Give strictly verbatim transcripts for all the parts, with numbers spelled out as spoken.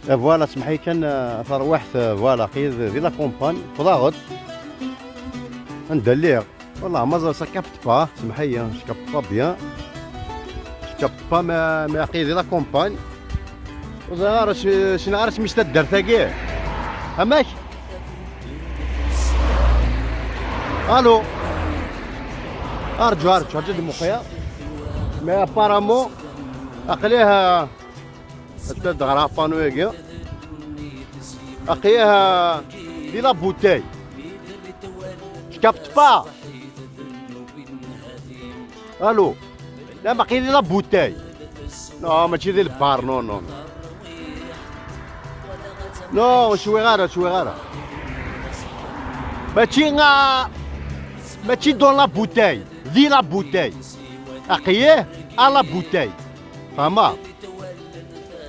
Eh, voilà, semḥ-iyi kan, eh, tarwiḥt, eh, voilà, aql-i di la campagne, wwḍeɣ-d. Anda lliɣ? Wallah, ma ẓer, ça capte pas, semḥ-iyi, je capte pas bien. Je capte pas, mais, mais aql-i di la campagne. Ur ẓriɣ ara s-, ssneɣ ara isem-is taddart-agi. Amek? Allô? Arǧu, arǧu, arǧu, d-muqya. Mais apparemment, aql-i, eh, Ad ɣreɣ apanu-agi. Aql-i, ah, di la bouteille. Je capte pas. Allô? La, ma aql-i di la bouteille. Non, mačči di lbar, non, non. Non, ur swiɣ ara, ur swiɣ ara. Mačči, ah, mačči dans la bouteille, di la bouteille. Aql-i à la bouteille. Fehmeḍ?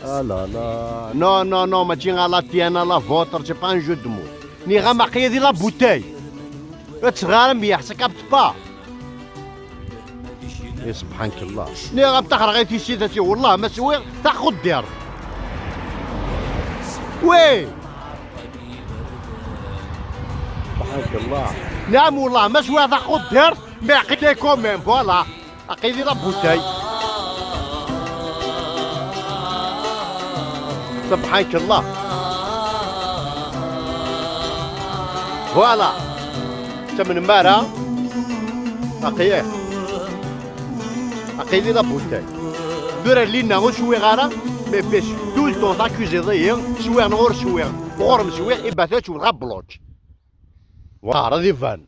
Ah là là. Non, non, non, mačči à la tienne, à la vôtre, c'est pas un jeu de mots. Nniɣ-am aql-i di la bouteille. Ur ttɣar mliḥ, ça capte pas. Eh, subḥanak Allah. Nniɣ-am ttaxreɣ i tissit, ati, wallah ma swiɣ taxuddirt. Oui. Subḥanak Allah. Nniɣ-am wallah ma swiɣ taxuddirt, mais aql-i quand même, voilà. Aql-i di la bouteille. Subḥanak Allah. Voilà. Ttamnem ara. Aql-i. Aql-i di la bouteille. Tura llinna ur swiɣ ara, mais bes tout le temps takuziḍ-iyi, swiɣ neɣ ur swiɣ. Ɣur-m swiɣ, i bata tewwet ɣer bloc. Wa, ad iban.